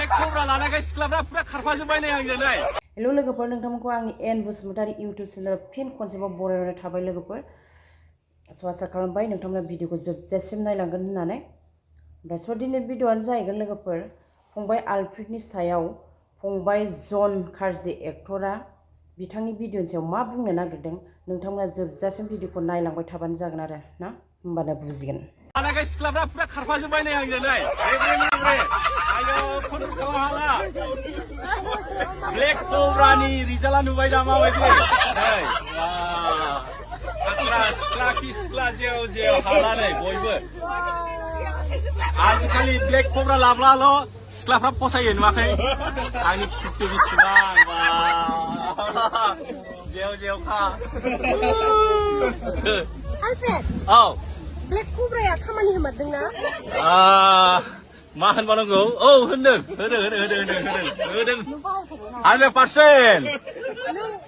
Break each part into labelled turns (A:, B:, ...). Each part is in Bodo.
A: ब्लेक कब्रा लानायखाय सिख्लाफ्रा पुरा खारफाजोब्बाय नै आंजों नै
B: हेल' लोगोफोर नोंथांमोनखौ आंनि एन बसुमतारी इउटुब चेनेल फिन खनसेबाव बरायनानै थाबाय लोगोफोर स' आसा खालामबाय नोंथांमोना भिडिअखौ जोबजासिम नायलांगोन होननानै ओमफ्राय स' दिनै भिडिअआनो जाहैगोन लोगोफोर फंबाय आलफ्रेडनि सायाव फंबाय जन कार्जि एक्टरा बिथांनि भिडिअनि सायाव मा बुंनो नागिरदों नोंथांमोना जोबजासिम भिडिअखौ नायलांबाय थाबानो जागोन आरो ना होमबानो बुजिगोन
A: लानायखाय सिख्लाफ्रा पुरा खारफाजोब्बाय नै आंजों नै आयो कन्ट्रल खालामनो हाला ब्लेक कब्रानि रिजाल्टआ नुबाय दा माबायदि नै आत्रा सिख्ला खि सिख्ला जेव जेव हाला नै बयबो आजिखालि ब्लेक कब्रा लाब्लाल' सिख्लाफ्रा फसायो नुवाखै आंनि खिथु बेसेबां जेव जेवखा
C: Alfred.
A: औ
C: Black cobra ya खामानि होमारदोंना?
A: मा होनबावनांगौ औ होदों 100%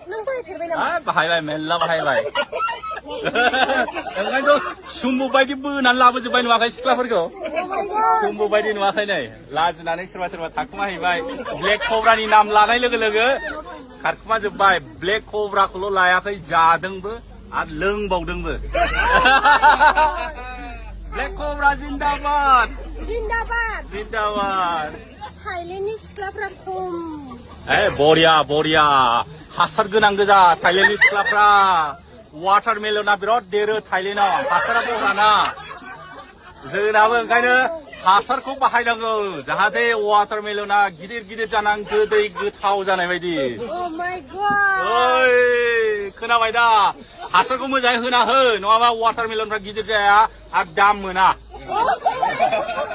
C: नों बाहायफेरबाय नामा?
A: बाहायबाय मेल्ला बाहायबाय ओंखायनोथ' सुम्बु बायदि बोनानै लाबोजोब्बाय नुवाखै सिख्लाफोरखौ सुम्बु बायदि नुवाखै नै लाजिनानै सोरबा सोरबा थाखुमाहैबाय ब्लेक कब्रानि नाम लानाय लोगो लोगो खारखुमाजोब्बाय ब्लेक कब्राखौल' लायाखै जादोंबो आरो लोंबावदोंबो ब्लेक कब्रा जिन्दाबाद
C: जिन्दाबाद
A: जिन्दाबाद
C: थाइलेण्डनि सिख्लाफ्रा खम
A: बरिया बरिया हासार गोनां गोजा थाइलेण्डनि सिख्लाफ्रा वाटारमेलना बिराद देरो थाइलेण्डआव हासारा बराना जोंनाबो ओंखायनो हासारखौ बाहायनांगौ जाहाथे वाटारमेलना गिदिर गिदिर जानानै गोदै गोथाव जानाय बायदि ओइ खोनाबाय दा हासारखौ मोजाङै होना हो नङाबा वाटारमेलनफ्रा गिदिर जाया आरो दाम मोना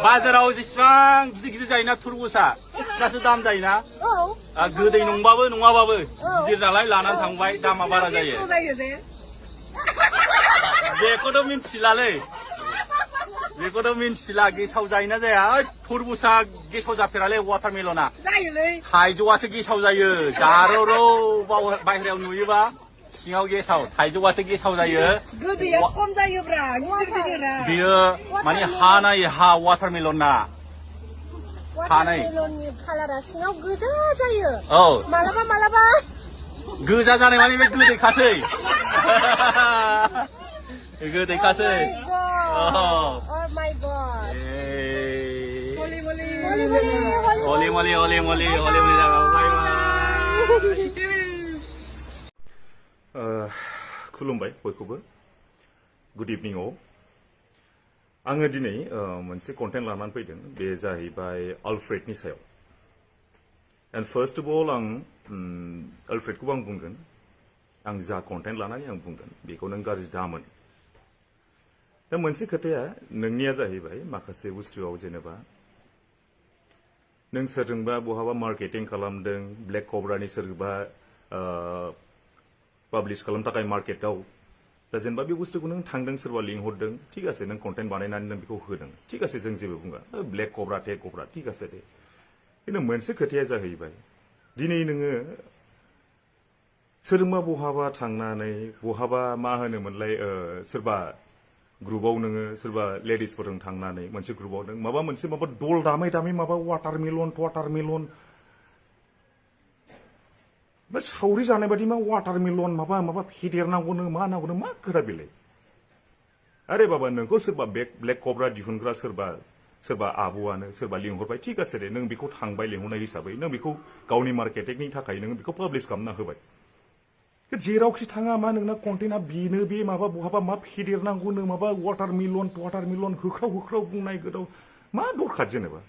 A: बाजाराव जेसेबां गिदिर गिदिर जायोना तुरबुसा बिरादसो दाम जायोना गोदै नंबाबो नङाबाबो गिदिर नालाय लानानै थांबाय दामा बारा जायो बेखौथ' मिन्थिलालै बेखौथ' मिन्थिला गेसाव जायोना जाया तुरबुसा गेसाव जाफेरालै वाटारमेलना थाइजौआसो गेसाव जायो जारौ बाहेरायाव नुयोबा सिङाव गेसाव थाइजौआसो गेसाव जायो
C: गोदैया खम जायोब्रा
A: बियो माने हा नायै हा वाटारमेलना
C: वाटारमेलननि कालारा सिङाव गोजा जायो
A: औ
C: मालाबा
A: गोजा जानाय माने बे गोदैखासै गोदैखासै खुलुमबाय बयखौबो गुड इभिनिं अ आङो दिनै मोनसे कन्टेन्ट लानानै फैदों बे जाहैबाय आलफ्रेडनि सायाव एन्ड फार्स्ट अफ अल आं आलफ्रेडखौबो आं बुंगोन आं जा कन्टेन्ट लानानै आं बुंगोन बेखौ नों गाज्रि दामोन दा मोनसे खोथाया नोंनिया जाहैबाय माखासे बुस्थुआव जेनेबा नों सोरजोंबा बहाबा मार्केटिं खालामदों ब्लेक कब्रानि सोरबा पाब्लिश खालामनो थाखाय मार्केटआव दा जेनेबा बे बुस्थुखौ नों थांदों सोरबा लिंहरदों थिक आसे नों कन्टेन्ट बानायनानै नों बेखौ होदों थिक आसे जों जेबो बुङा ब्लेक कब्रा टेक कब्रा थिक आसे दे खिन्थु मोनसे खोथाया जाहैबाय दिनै नोङो सोरजोंबा बहाबा थांनानै बहाबा मा होनोमोनलाय सोरबा ग्रुपआव नोङो सोरबा लेडिसफोरजों थांनानै मोनसे ग्रुपआव नों माबा मोनसे माबा दल दामै दामै माबा वाटारमेलन बा सावरि जानाय बादि मा वाटारमेलन माबा फेदेरनांगौनो मा नांगौनो मा खोथा बेलाय आरे बाबा नोंखौ सोरबा ब्लेक कब्रा दिहुनग्रा सोरबा आब'आनो सोरबा लिंहरबाय थिक आसे दे नों बेखौ थांबाय लिंहरनाय हिसाबै नों बेखौ गावनि मार्केटिंनि थाखाय नों बेखौ पाब्लिश खालामना होबाय जेरावखि थाङा मा नोंना कन्टेन्टआ बेनो बे माबा बहाबा मा फेदेरनांगौनो माबा वाटारमेलन होख्राव बुंनाय गोदाव मा दरखार जेनेबा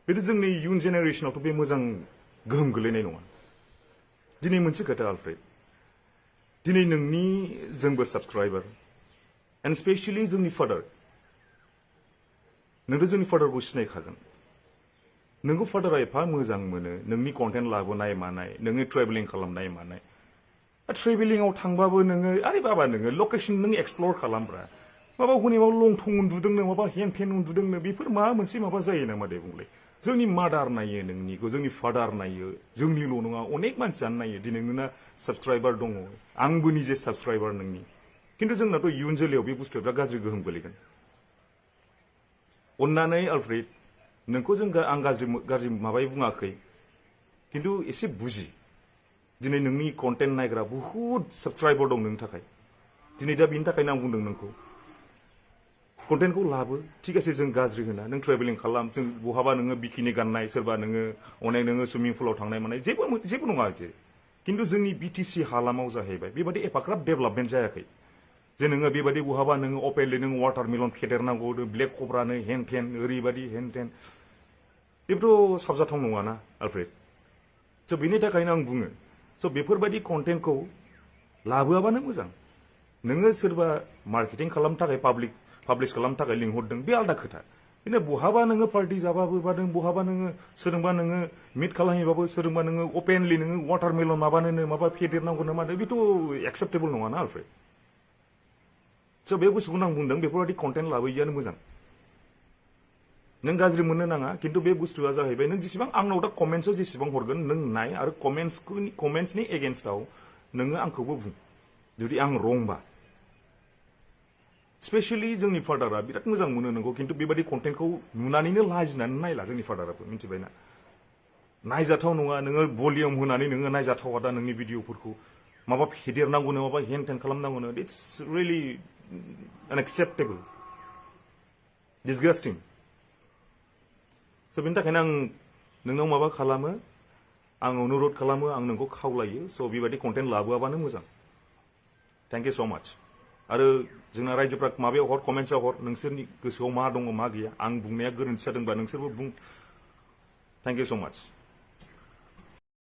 A: बेथ' जोंनि इयुन जेनेरेसनावथ' बे मोजां गोहोम गोलैनाय नङा दिनै मोनसे खोथा आलफ्रेड दिनै नोंनि जोंबो साबस्क्राइबार एन्ड स्पेसियेलि जोंनि फादार नोंथ' जोंनि फादारखौ सिनायखागोन नोंखौ फादारा एफा मोजां मोनो नोंनि कन्टेन्ट लाबोनाय मानाय नोंनि ट्रेभेलिं खालामनाय मानाय ट्रेभेलिंआव थांबाबो नोङो आरे बाबा नोङो लकेसन नों एक्सप्लर खालामब्रा माबा हनै माबा लंथं उन्दुदोंनो माबा हेन फेन उन्दुदोंनो बेफोर माबा मोनसे माबा जायो नामा दे बुंलाय जोंनि मादार नायो नोंनिखौ जोंनि फादार नायो जोंनिल' नङा अनेक मानसियानो नायो दिनै नोंना साबस्क्राइबार दङ आंबो निजे साबस्क्राइबार नोंनि खिन्थु जोंनाथ' इयुन जोलैयाव बे बुस्थुआ गाज्रि गोहोम गोलैगोन अन्नानै आलफ्रेड नोंखौ जों आं गाज्रि माबायै बुङाखै खिन्थु एसे बुजि दिनै नोंनि कन्टेन्ट नायग्रा बुहुत साबस्क्राइबार दं नोंनि थाखाय दिनै दा बिनि थाखायनो आं बुंदों नोंखौ कन्टेन्टखौ लाबो ठीक আছে जों गाज्रि होना नों ट्रेभेलिं खालाम जों बहाबा नोङो बिकिनि गाननाय सोरबा नोङो अनेक नोङो सुइमिं पुलाव थांनाय मानाय जेबो नङा आरोखि खिन्थु जोंनि बिटिसि हालामाव जाहैबाय बेबादि एफाग्राब डेभेलपमेन्ट जायाखै जे नोङो बेबादि बहाबा नोङो अपेनलि नों वाटारमेलन फेदेरनांगौ ब्लेक कब्रानो हेन टेन ओरैबादि हेन टेन बेबोथ' साबजाथाव नङाना आलफ्रेड स' बेनि थाखायनो आं बुङो स' बेफोरबायदि कन्टेन्टखौ लाबोआबानो मोजां नोङो सोरबा मार्केटिं खालामनो थाखाय पाब्लिश खालामनो थाखाय लिंहरदों बे आलदा खोथा बिदिनो बहाबा नोङो पार्टि जाबाबो बा नों बहाबा नोङो सोरजोंबा नोङो मिट खालामहैबाबो सोरजोंबा नोङो अपेनलि नोङो वाटारमेलन माबानो माबा फेदेरनांगौनो मानो बेथ' एक्सेप्टेबल नङाना आलफ्रेड स' बे बुस्थुखौनो आं बुंदों बेफोरबायदि कन्टेन्ट लाबोयैआनो मोजां नों गाज्रि मोननो नाङा खिन्थु बे बुस्थुआ जाहैबाय नों जेसेबां आंनाव दा कमेन्ट्सआव जेसेबां हरगोन नों नाय आरो कमेन्ट्सनि एगेन्स्टआव नोङो आंखौबो बुं जुदि आं रंबा स्पेशली जोंनि फादारा बिराद मोजां मोनो नोंखौ खिन्थु बेबायदि कन्टेन्टखौ नुनानैनो लाजिनानै नायला जोंनि फादाराबो मिथिबायना नायजाथाव नङा नोङो भलिउम होनानै नोङो नायजाथावा दा नोंनि भिडिअफोरखौ माबा फेदेरनांगौनो माबा हेन टेन खालामनांगौनो इट्स रियेलि अनएक्सेप्टेबल डिसगास्टिं स' बेनि थाखायनो आं नोंनाव माबा खालामो आं अनुरद खालामो आं नोंखौ खावलायो स' बेबायदि कन्टेन्ट लाबोआबानो मोजां थेंक इउ स' माच आरो जोंना रायजोफ्रा माबायाव हर कमेन्ट्सआव हर नोंसोरनि गोसोआव मा दङ मा गैया आं बुंनाया गोरोन्थि जादोंब्ला नोंसोरबो बुं थेंक इउ स' माच